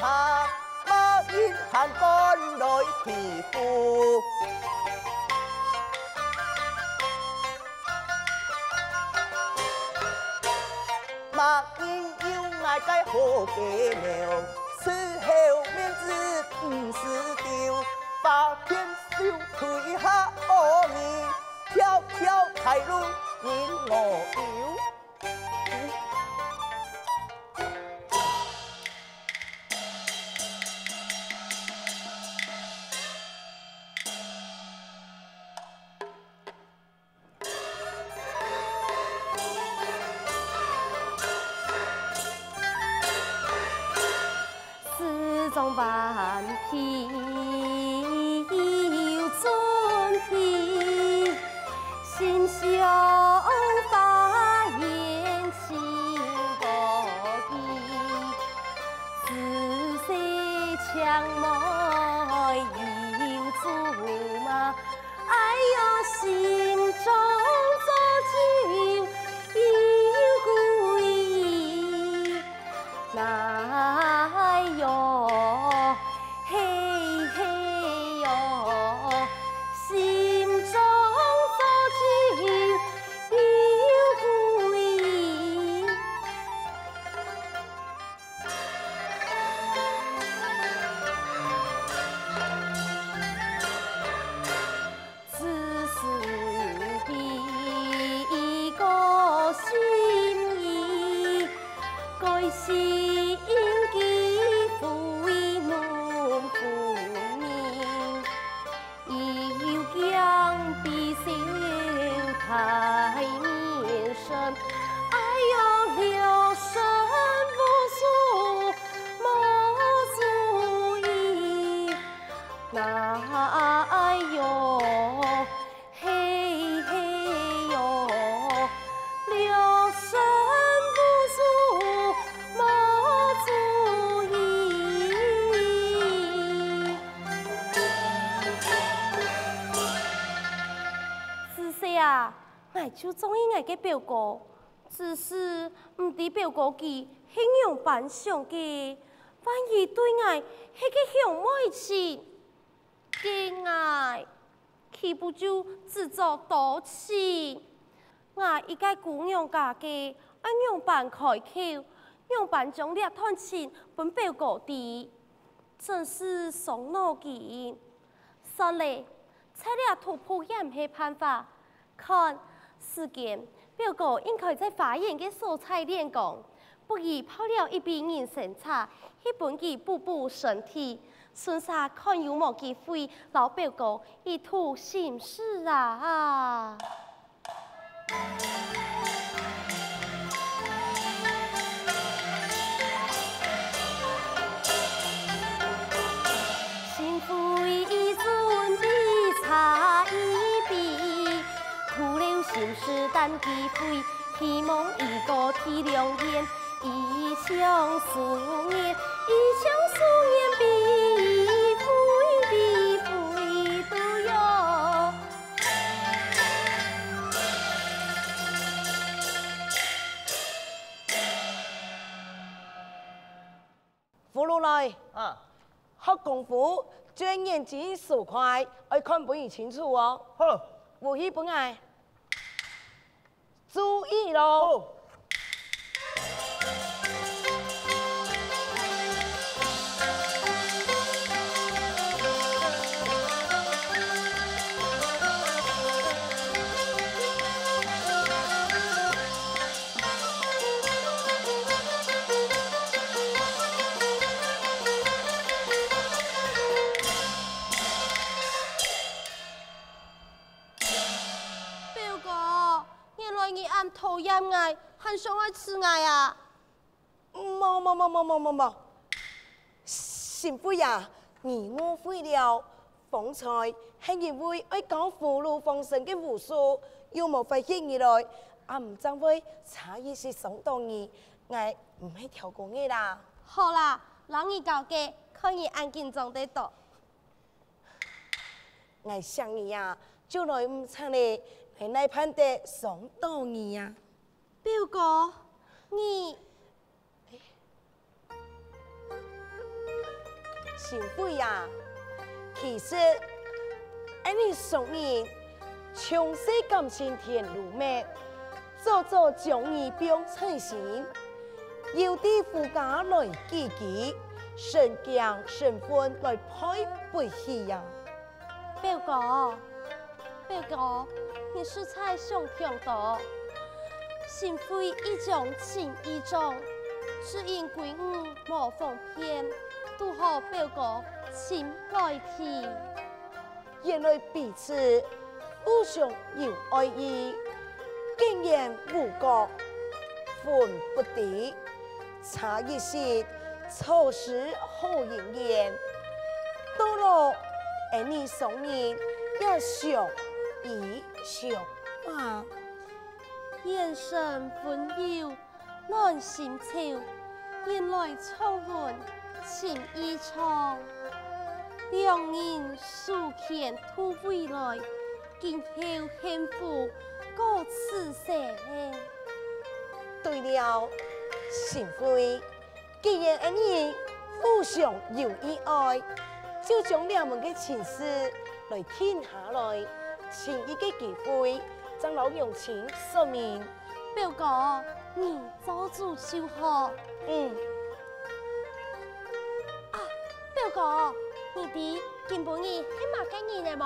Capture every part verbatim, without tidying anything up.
啊，麼人還敢來欺負？麼人有𠊎个好計謀？事後面子毋使丟，花拳繡腿下惡人，條條大路任我遊。 梳妝還披又準備，新香花煙盡高貴。紫色薔薇又竹馬， 哎喲，心中早就有鬼。哎喲，嘿嘿喲，心中早就有鬼。 只是你个心意，該是應該為農夫人。 又驚被笑大面生，哎喲，六神無主無主意，哎喲，嘿嘿喲，六神無主無主意。 子細啊，𠊎就中意𠊎个表哥，只是毋知表哥佢係仰般想个，萬一對𠊎係个向妹情，該𠊎豈不就自作多情？ 𠊎一個姑娘家个，愛仰般開口，仰般將這段情分表哥知，真是傷腦筋。算了，在這突破也毋係辦法。看，時間，表哥應該在花園个所在練功，不如泡了一杯人參茶，去分佢補補身體，順續看有無機會摎表哥一吐心事啊！ 新婦已準備茶已備，徒留心事等機會，希望一個體諒人。 一腔思念，一腔思念，比飛比飛都要。葫蘆來，啊，學功夫，就眼睛手快，愛看分佢清楚哦。好。武器分𠊎。 注意咯！表哥， 原來你恁討厭𠊎，還想愛㓾𠊎啊？無無無無無無無！新婦啊，你誤會了。方才係因為愛教葫蘆放生个武術，又無發現你來，恁正會差一息傷著你。𠊎毋係刁工个啦。好啦，摎你教个，看你恁緊掌得著。 𠊎惜你啊，就來毋掣咧，𠊎哪盼得傷著你啊？表哥，你心肺啊，其實，𠊎俚俗人從細感情添如蜜，早早將你放在心，又在夫家來寄居，身驚身份來陪不起呀。表哥，表哥，你實在想忒多。心肺一向盡意重，只因歸你無方便， 堵好表哥尋來去。原來彼此互相有愛意，結緣無果，分不知，差一息，錯失好姻緣。到老，𠊎俚雙人也相依相伴。 願神溫柔，暖心愁，人來唱阮情意唱。兩人手牽渡未來，今後幸福過此生。對了，心肺， 既然𠊎俚互相有意愛，就將這門个親事來定下來，尋一個機會，正摎娘親說明。表哥，你做主就好。嗯。啊，表哥，你知今晡日係麼个日仔無？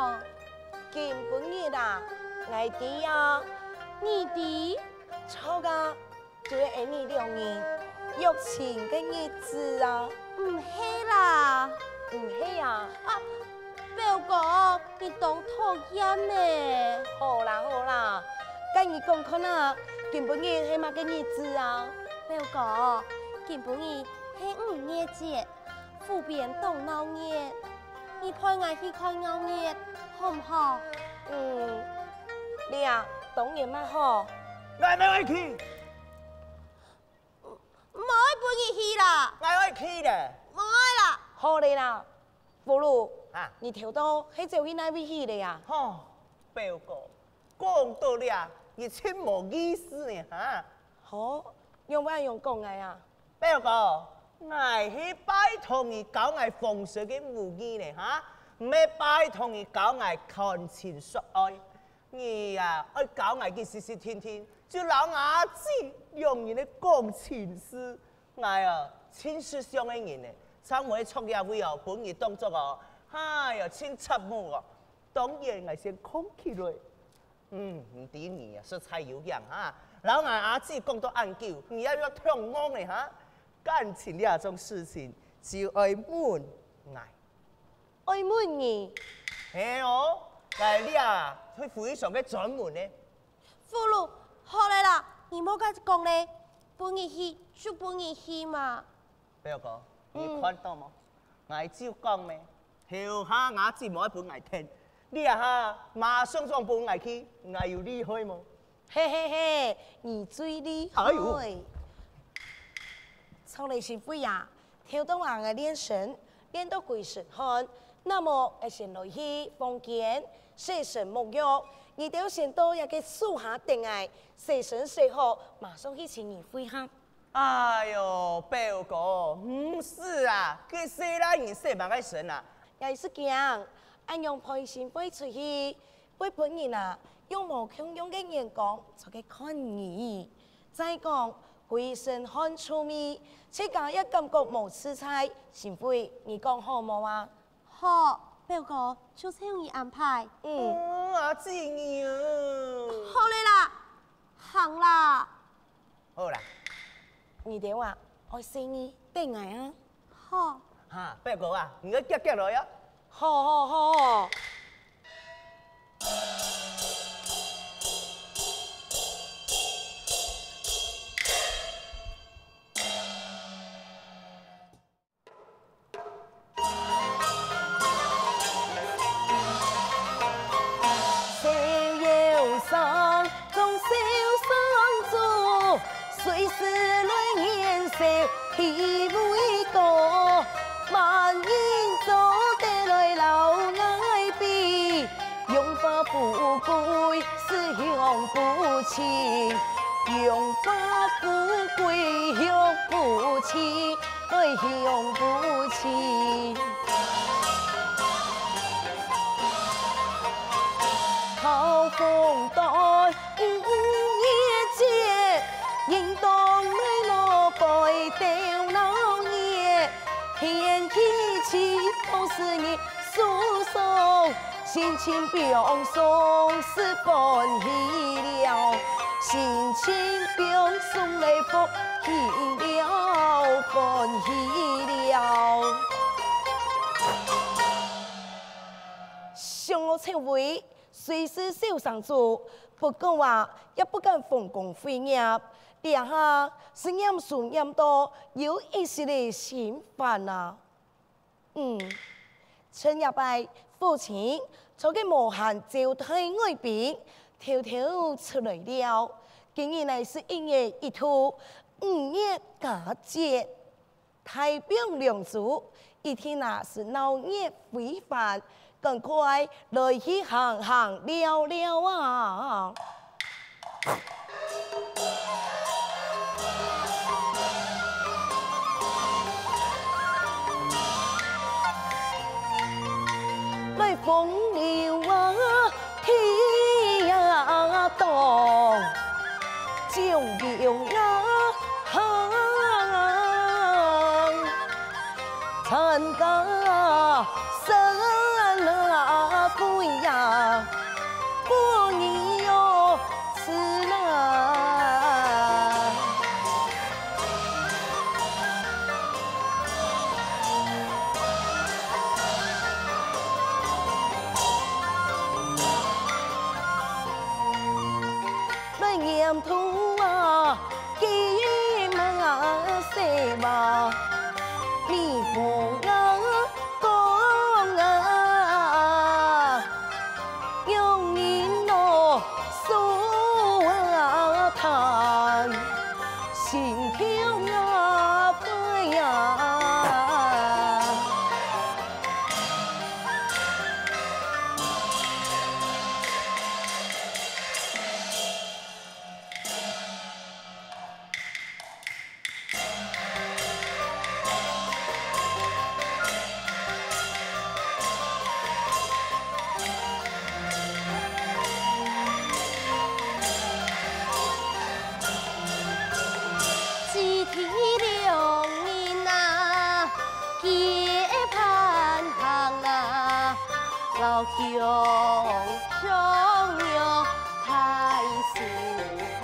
今晡日啊，𠊎知啊。你知？著啊， 就係𠊎俚兩人約親个日子啊。毋係啦。毋係啊？啊，表哥，你當討厭呢。好啦好啦，該你講看啊，今晡日係麼个日子啊？表哥，今晡日係五月節， 湖邊當鬧熱，你陪𠊎去看鬧熱，好毋好？嗯，這當然嘛好。𠊎乜愛去。毋愛分你去啦。𠊎愛去咧。毋愛啦。好咧啦，福祿，啊。你頭到係走去哪位去咧啊？吼，表哥，講到這，你真無意思呢哈。吼，仰會恁樣講𠊎啊？ 表哥，𠊎係拜託你教𠊎風水个武藝呢哈，毋係拜託你教𠊎談情說愛。你啊，愛教𠊎个實實定定，就摎吾姊兩人个講情事。𠊎啊，盡識相个人呢，正毋會著這位哦，分你當作哦，哎呀，盡插目哦。當然𠊎先囥起來。 嗯，毋知你啊，實在有影哈！摎𠊎阿姊講到恁久，你也有仰望呢哈？感情這種事情，就愛問𠊎。愛問你？係哦，𠊎這啊，係非常个專門呢。福祿，好咧啦，你莫再講咧，分你去就分你去嘛。 表哥，你看到無？𠊎就講咩，後下吾姊無愛分𠊎跈，這下馬上想分𠊎去，𠊎有厲害無？嘿嘿嘿，你最厲害！哎喲！著咧，心肺啊，頭到下𠊎練身，練到歸身汗，那麼𠊎先來去房間洗身沐浴，你兜先到這个樹下等𠊎，洗身洗好，馬上去尋你會合。 哎喲，表哥，毋使啊，該細賴人洗麼个身啊？𠊎係驚，恁樣陪心肺出去，會分人啊用無共樣个眼光做个看你。再講，歸身汗臭味，自家也感覺無自在，心肺，你講好無啊？ 好，表哥，就照你安排。嗯。嗯，阿姊你啊。好咧啦，行啦。好啦，你兜啊，愛細義等𠊎啊。好。哈，表哥啊，你愛遽遽來啊。好好好。心情放鬆是歡喜了，心情放鬆來福氣了，歡喜了。想到這位，雖是小生主，不過啊，也不敢豐功偉業，這下是念書念到有一息仔心煩啊。 嗯，前一擺，父親在該無閒招待外賓，偷偷出來尞。今日乃是一月一度，五月佳節，大放龍珠，一定啊是鬧熱非凡，趕快來去行行尞尞啊！ 來風流啊，天涯浪，將雄啊行。 參加盛會呀，不宜有事啦。來念讀啊， 金馬細馬，蜜蜂啊，講啊，用銀羅鎖啊，彈，心跳啊，快啊。 姊弟兩人啊，結伴行啊，老兄相約大樹下。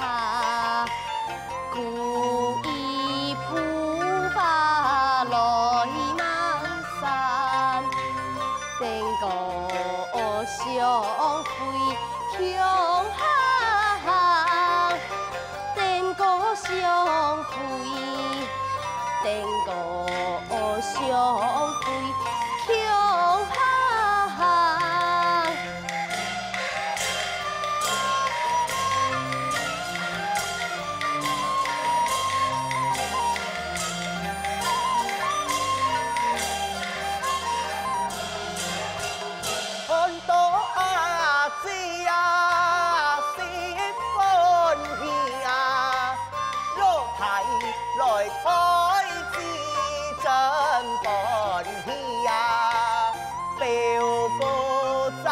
故意鋪花來吂山，登高相會共下行，登高相會，登高相會共下行。 看到阿姊啊，心歡喜啊，老弟來抬姊真歡喜啊，表哥正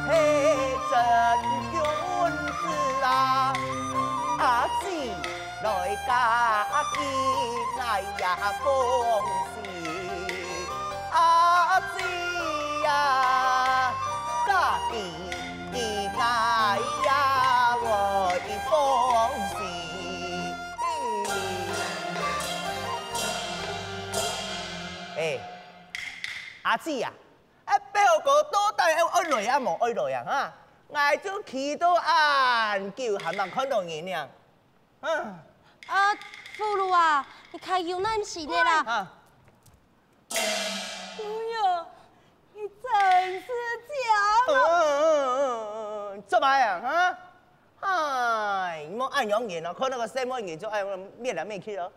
係真君子啊，阿姊來嫁佢𠊎也歡喜。 阿姊啊，嫁佢𠊎也會歡喜。哎，阿姊啊，哎，表哥到底愛來啊無愛來啊哈？𠊎就企到恁久還吂看到人呢。啊，啊，福祿啊，你開有耐時節啦。啊。 哎呀，你真係靚哦！嗯，做麼个啊？哈？哎，你莫恁樣形哦，看到个細妹人就愛搣來搣去哦。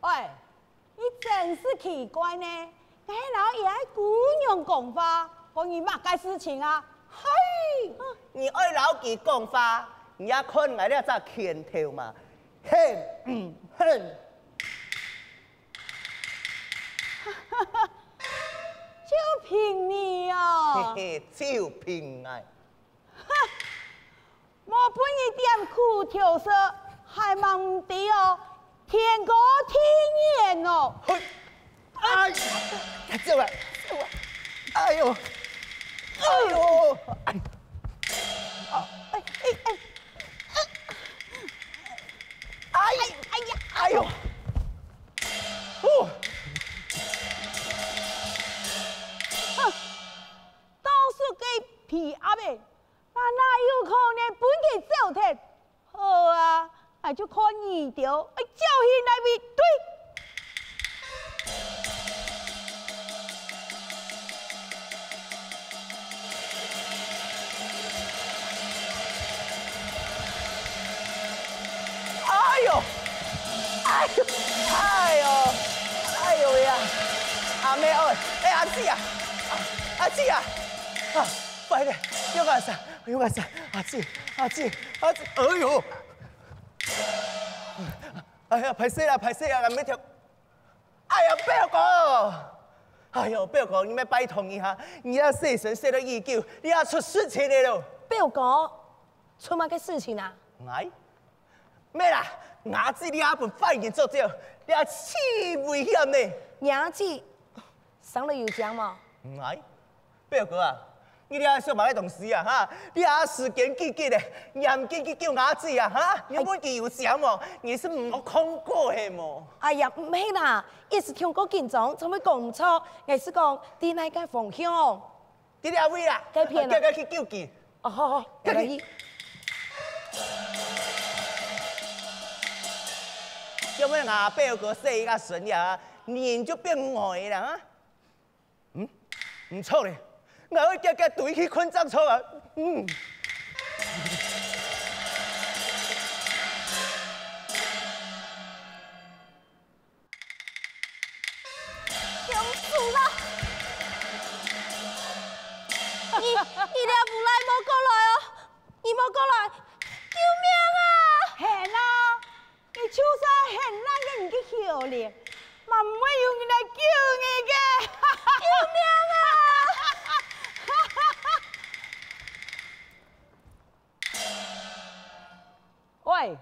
喂，你真係奇怪呢！𠊎係摎這个姑娘講話，關你麼个事情啊？嘿！你愛摎佢講話，你也看𠊎這隻拳頭嘛，很，嗯，很。 就憑你哦！嘿嘿，就憑𠊎。哈！無分你點苦頭食，還吂毋知哦，天高地遠哦！嘿，哎，走啊，走啊，哎喲，哎喲！哎，哎，阿姊啊，阿姊啊，啊，壞了，有眼色，有眼色，阿姊，阿姊，阿姊，哎喲，哎呀，歹勢啦，歹勢啦，𠊎毋會跳。哎呀，表哥，哎喲，表哥，你愛拜託你哈，你這洗身洗了已久，你也出事情了咯。表哥，出麼个事情啊？哎， 咩啦，阿姊你也分壞人捉走，你也真危險呢。阿姊，生了有靚無？哎，表哥啊，你這想麼个東西啊哈？你啊時間緊緊咧，你還緊去救阿姊啊哈？你問佢有靚無？你係無看過係無？哎呀，毋係啦，一時聽過緊張，正會講毋著。𠊎係講，在哪个方向？ 在這位啦，該片啊。遽遽去救佢。哦，好，好，遽遽。𠊎來去。叫𠊎阿表哥洗一下身呀，人就變呆了啊！嗯，毋著咧，𠊎愛遽遽追去看正著啊！嗯。 凶手啦！你，你這烏賴莫過來哦！你莫過來！救命啊！係啊，你就算係爛个，你个口令，嘛毋會有人來救你个！救命啊！ 喂，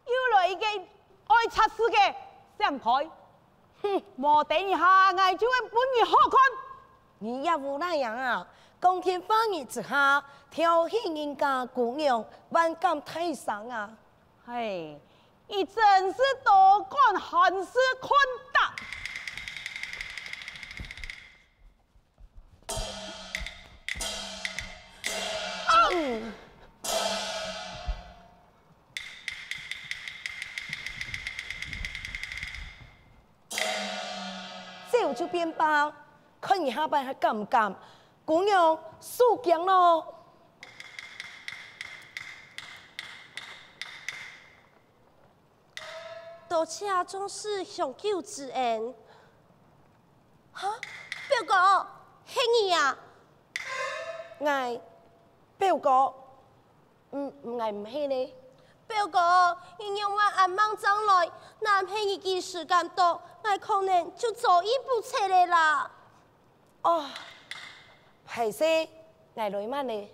又來一個愛插手个，閃開！哼，無等一下，𠊎就會分你好看！你這烏賴樣啊，光天化日之下，挑起人家姑娘，還敢大聲啊！嘿，你真是多管閒事，混蛋！ 走就變吧，看你下擺還敢毋敢，姑娘，收驚咯！多謝壯士相救之恩。 哈，表哥，係你啊？𠊎，表哥，嗯，𠊎毋係呢。表哥，你仰會恁慢正來，若係你幾時趕到，𠊎可能就早一步出來啦。哦，歹勢，𠊎來慢了。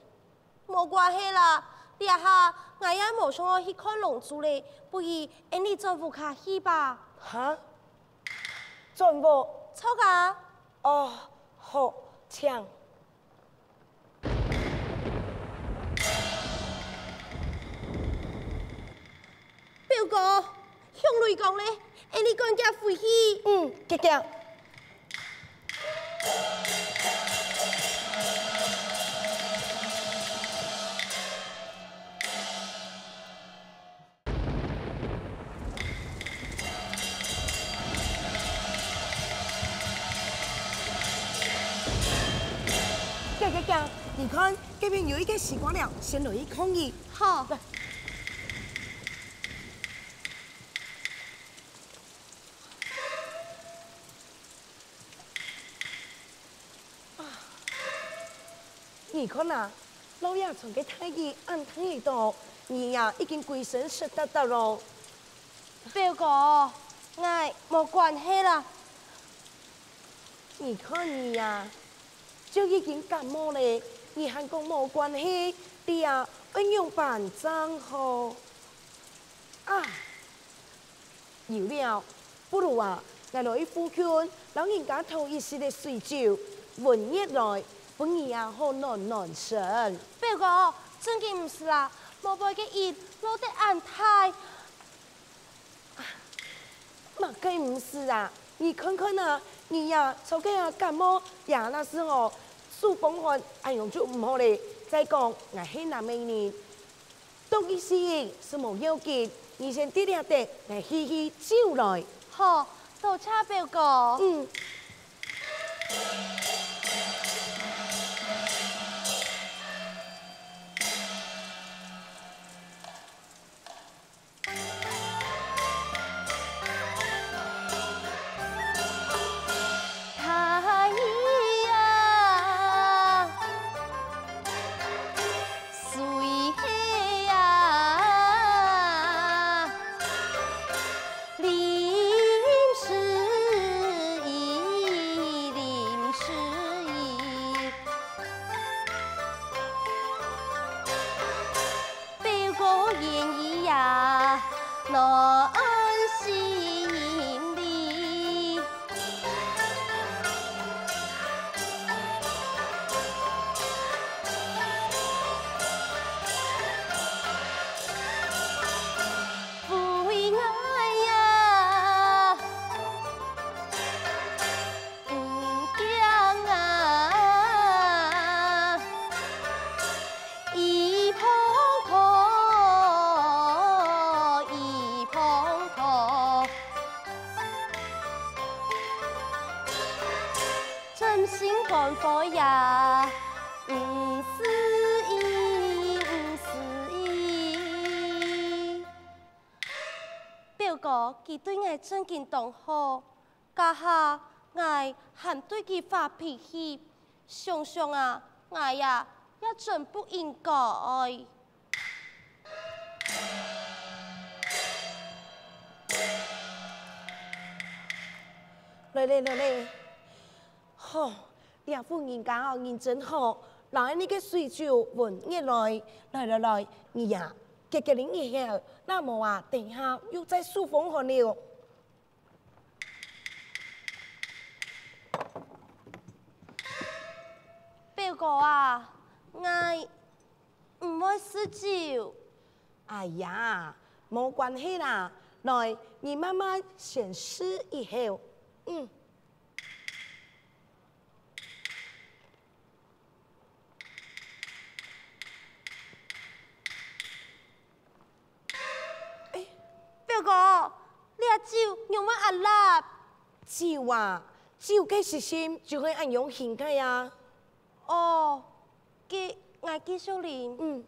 無關係啦，這下𠊎也無想愛去看龍珠咧，不如𠊎俚轉屋下去吧。哈？轉屋？著啊！哦，好，請。 表哥，響雷公咧，𠊎俚趕遽回去。嗯，遽遽。 遽遽遽，你看，該片有一個西瓜寮，先來去看一。好。來。 你看啊，老爺像个大雨恁大一到，你呀已經歸身濕答答咯。表哥，𠊎無關係啦。你看你呀，就已經感冒了，你還講無關係，你呀愛仰般正好？啊！ 有了，不如啊，𠊎來去附近，摎人家討一息仔水酒，溫熱來，分你啊好暖暖身。表哥，正經毋使啦，外背个雨落得恁大。麼个毋使啊？你看看啊，你呀，著該啊感冒，也若係吼，手風寒，恁樣就毋好咧。再講，𠊎係南美人， 著一息仔係無要緊，你先在這等，𠊎去去酒來。好，多謝表哥。嗯。心肝火呀，毋是伊，毋是伊。表哥，佢對𠊎正經當好，該下𠊎還對佢發脾氣，想想啊，𠊎呀也真不應該。 來咧，來咧。吼，這婦人家哦，人真好，摎你个水酒溫熱來。來來來，你呀，遽遽啉一口，若無啊，等下又再受風寒了。表哥啊，𠊎毋會食酒。哎呀，無關係啦，來，你慢慢先食一口。嗯。 表哥，這酒仰會恁辣？酒啊，酒个食心就係恁樣形个啊。哦，該𠊎繼續啉。嗯。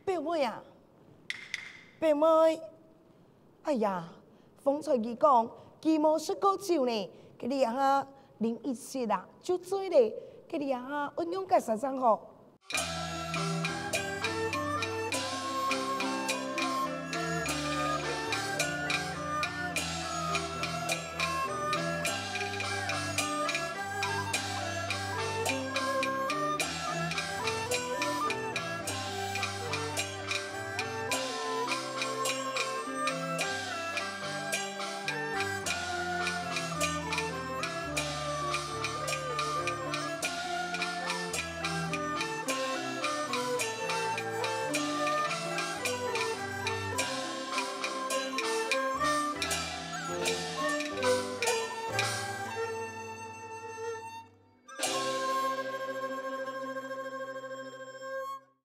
表妹啊，表妹，哎呀，方才佢講佢無食過酒呢，該這下啉一息啊就醉咧，該這下愛仰結煞正好？